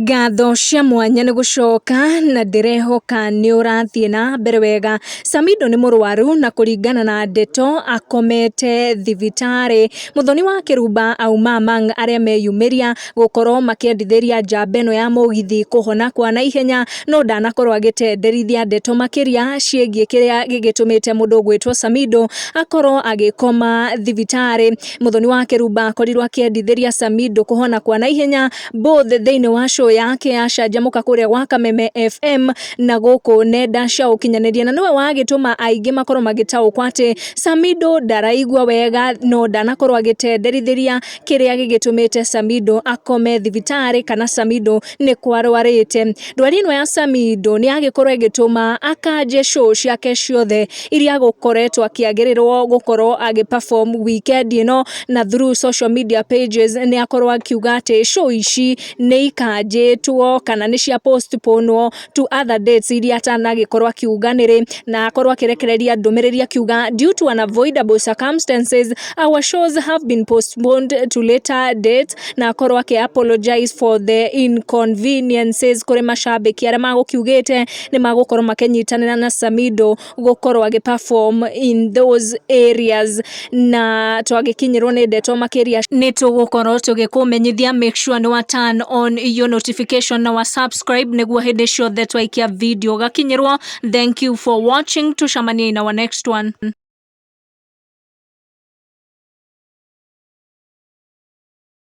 Ngatho cia mwanya nĩ gũcoka na ndĩrehoka nĩ ũrathiĩ na mbere wega. Samido nĩ mũrwaru na kũringana na ndeto akomete thibitarĩ. Mũthoni wa Kĩrumba auma among arĩa meyumĩria gũkorwo makĩendithĩria njamba ĩno ya mũgithi kũhona kwa naihenya, no ndanakorwo agĩtenderithia ndeto makĩria ciĩgiĩ kĩrĩa gĩgĩtũmĩte mũndũ ũgwĩtwo Samido akorwo agĩkoma thibitarĩ. Mũthoni wa Kĩrumba akorirwo akĩendithĩria Samido kũhona kwa naihenya both thĩinĩ wa show yake ya Canjamũka kũrĩa gwa Kameme FM na gũkũ nenda cia ũkinyanĩria, na nĩwe wagĩtũma aingĩ makorwo magĩtaũkwo atĩ Samido ndaraigua wega, no ndanakorwo agĩtenderithĩria kĩrĩa gĩgĩtũmĩte Samido akome thibitarĩ kana Samido nĩ kwarwarĩte. Ndwari ĩno ya Samido nĩ yagĩkorwo ĩgĩtũma akanje show ciake ciothe iria agũkoretwo akĩagĩrĩrwo gũkorwo agĩ perform weekend ĩno, na through social media pages nĩ akorwo akiuga atĩ show ici nĩ ikanjĩtwo kana nĩ cia postponwo to other dates iria atanagĩkorwo akiuga nĩrĩ, na akorwo akĩrekereria ndũmĩrĩri akiuga, "Due to unavoidable circumstances, our shows have been postponed to later dates," na akorwo akĩ apologize for the inconveniences kũrĩ macambĩki arĩa magũkiugĩte nĩ magũkorwo makĩnyitanĩra na Samido gũkorwo agĩ perform in those areas. Na twagĩkinyĩrwo nĩ ndeto makĩria nĩ tũgũkorwo tũgĩkũmenyithia. Make sure nĩ wa turn on your notification na wa subscribe nĩguo hĩndĩ ciothe twaikia video gakinyĩrwo. Thank you for watching, tucemanie in our next one.